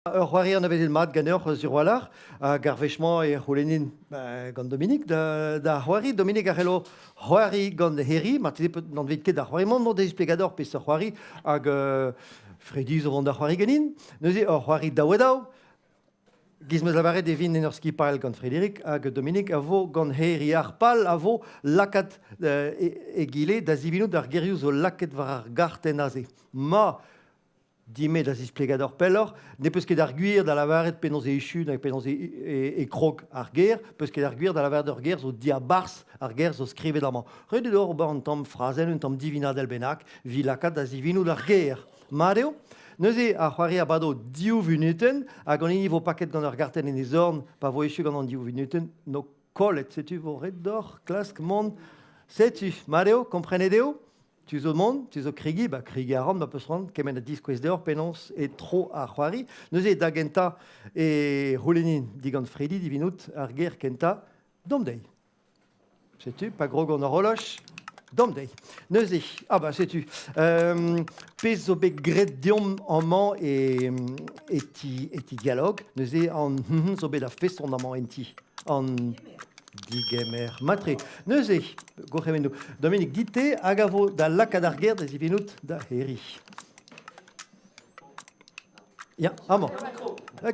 Ur c'hoari anavezet mat ganeoc'h sur a-walc'h hag ar wech-mañ e c'houlennin gant Dominique da, da c'hoari. Dominique a c'hello c'hoari gant Herri, marteze n'anvit ket ar c'hoari-mañ, mont da displegañ deoc'h peseurt c'hoari hag euh, Freddy zo vont da c'hoari ganin. Neuze ur c'hoari daou-ha-daou. Giz 'm eus lavaret e vin en ur skipailh gant Frédéric hag Dominique a vo gant Herri. Ar pal a vo lakaat euh, egile da zivinout ar gerioù zo lakaet war ar gartenn aze. Ma Dime da zisplegañ deoc'h pelloc'h, ne peus ket ar gwir da lavaret penaos e echu nag penaos e, e, e krog ar ger, peus ket ar gwir da lavaret ur ger zo diabarzh ar ger zo skrivet amañ. Ret eo deoc'h ober un tamm frazenn, un tamm divinadell bennak, evit lakaat da zivinout ar ger. Mat eo? Neuze, ar c'hoari a bado div vunutenn, hag an hini vo paket gant ur gartenn en e zorn pa vo echu gant an div vunutenn, n'o kollet. Setu vo ret deoc'h klask mont. Setu, mat eo, komprenet eo? Tu zo mont, tu zo kregiñ, ba kregiñ a ran ma peus c'hoant, kement a diskouez deoc'h penaos e tro ar c'hoari. Neuze, da gentañ e c'houlennin digant Freddy divinout ar ger kentañ, domp dezhi. Setu, pa grog an horoloj, domp dezhi. Neuze, ah bah setu, euh, pezh zo bet graet deomp amañ e, e ti, e ti dialog, neuze an zo bet a-feson amañ en ti. An digemer matre. Neuze, gourc'hemennoù. Dominique, dit-te hag a vo da lakaat ar ger da zivinout da Herri. Ya, amañ.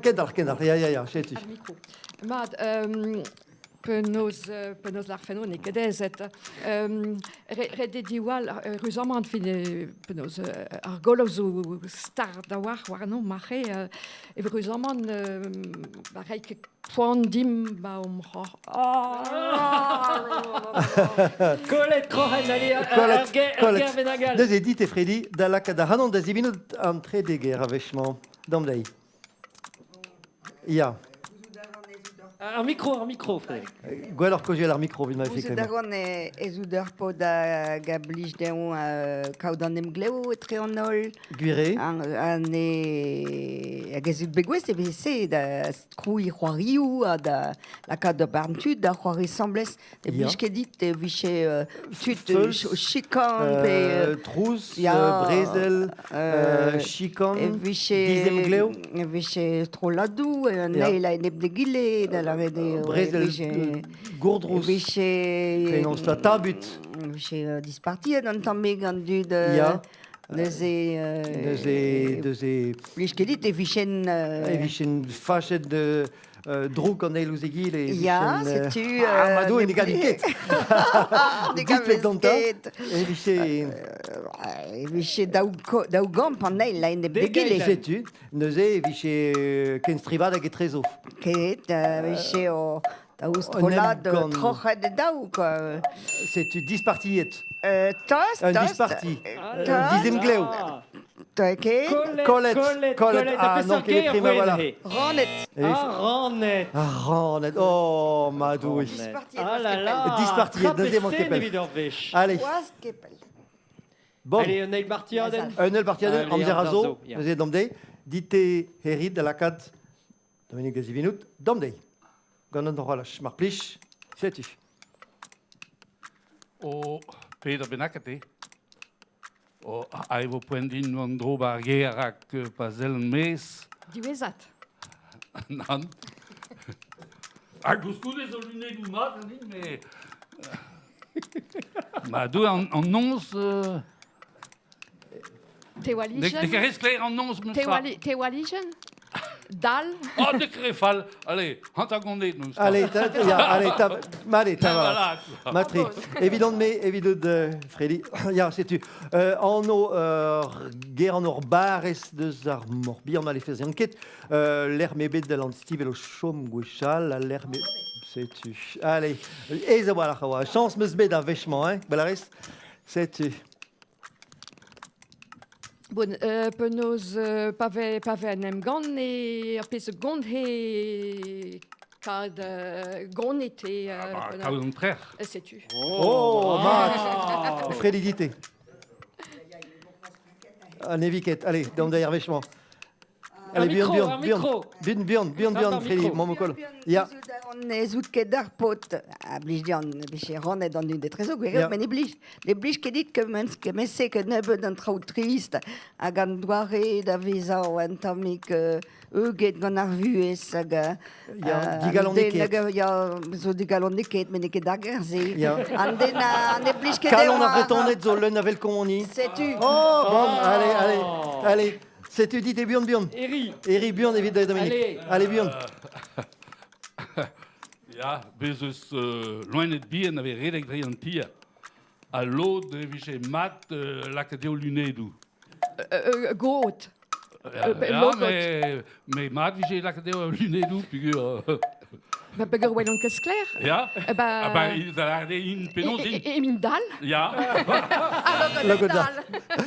Kendalc'h, kendalc'h, ya, ya, ya, setu. Ar mikro. Mat, euh, penaos, penaos larfenno n'eo ket aezet. Um, ret eo diwall ruzamant fin penaos ar golo zo start a-walc'h warno marc'he e ruzamant ba reiñ ket poan dimp ba omp Kollet kroc'hen allez Kollet, kollet. Neuze dit e Freddy da lakaat ac'hanon da zivinout an trede ger a-wech-mañ. Dam dezhi. Ya. Ar mikro, ar mikro, Frédéric. Gwelloc'h kaozeal ar mikro evit ma Gouzout a ran ez out ur paotr hag a blij dezhañ kaout an emglev etre an holl. Gwir eo. Ha ne hag ez out bet gouest evel-se da krouiñ c'hoarioù ha da lakaat ur barn tud da c'hoari asambles. Ne blij ket dit e vije tud chikan pe... Trouz, brezel, chikan, dizemglev. E vije strolladoù, an eil a-enep d'egile, da lavaret eo. Brezel, gourdrouz, e vije... Penaos ta tabut. E vije dispartiet an tammig an dud... Ya. Neuze... Neuze... Neuze... Blij ket dit e vijen... E vijen fachet drouk an eil ouzh egile. Ya, setu... Ah, Mado, ne gavin ket. Ne gavez ket. E vije... E vije daou, daou gamp an eil a-enep d'egile. Setu, neuze e vije kenstrivadeg etrezo. Ket, e vije o daou strollad troc'het e daou, quoi. Setu dispartiet. Tost, Un disparti. Un dizemglev. Ket. Kollet, Kollet, kollet. Ah, non, ket prima, voilà. Rannet. Ah, rannet. Ah, rannet. Oh, ma doue. Ah là là. Dispartiet, deuxième en Kepel. evit ur wech. Allez. Bon. Allez, un eil partiadenn. Un eil partiadenn, amzer a zo, neuze d'am deiz. Dit-te herit da lakaat Dominique da zivinout, d'am deiz. Gant an horolaj, mar plij, setu. O, peder bennak eo. O, ae vo poent din an dro 'ba ar gêr rak pa sellan maez. Diwezhat. Nann. Ha koulskoude zo lunedoù mat ganin, mais... Ma doue, an, an noz... Euh... Tewalijenn. N'eo ket re sklaer an noz, memestra. Tewalijenn Dal. Oh, n'eo ket re fall. Allez, hanter-gondet, memestra. Allez, ta, ya, allez, ta, allez, ta, voilà. Matre. Evidon-me, evidout, euh, Freddy. Ya, setu. Euh, anv ur ger an ur barrez deus ar Morbihan a leferzian ket. Euh, lec'h m'eo bet da Lanstivel o chom gwechall, al lec'h m'eo... Setu. Allez, aes a-walc'h a oa. Chañs 'm eus bet ar wech-mañ, hein, Belarus. Setu. Bon, euh, penaos euh, pa vez pa vez en emgann e ar pezh gont he kad euh, gonit e euh, ah, bah, kaout an trec'h. Setu. Oh, mat Freddy An eviket, allez, deomp da wech-mañ. Allez, micro, buan, un buan, buan. micro. Buan, buan, buan, Un buan, micro. Freddy, mamm o koll. Ya. On ez out ket d'ar paotr a blij dit an vije rannet an dud etrezo, gwir eo, Ya. met ne blij, ne blij ket dit kement kement-se ket nebeut an traoù trist hag an doare da vezañ un tammig euget gant ar vuhez hag Ya, an digalonekaet. den hag, ya, zo digalonekaet, met n'eo ket d'ar se. Ya. An den a ne blij ket Kalon dezhañ ar Vretoned zo leun a velkoni. Setu. Oh, bon, allez, allez, allez. Setu dit e buan, buan. Eri, Eri buan evit Dominique. Allez. Allez, buan. Ya, bez eus loened bihan a vez redek dre an tier. Ha lod e vije mat lakaat eo lunedoù. Got. Ya, ya, logod. me mat vije lakaat eo lunedoù, pugur... Ba peogwir welont ket sklaer. Ya, Eh ben, ah ba, il da lâret int penaos E, int. e, e, e min dal. Ya. Ah, Logod logod dal. dal.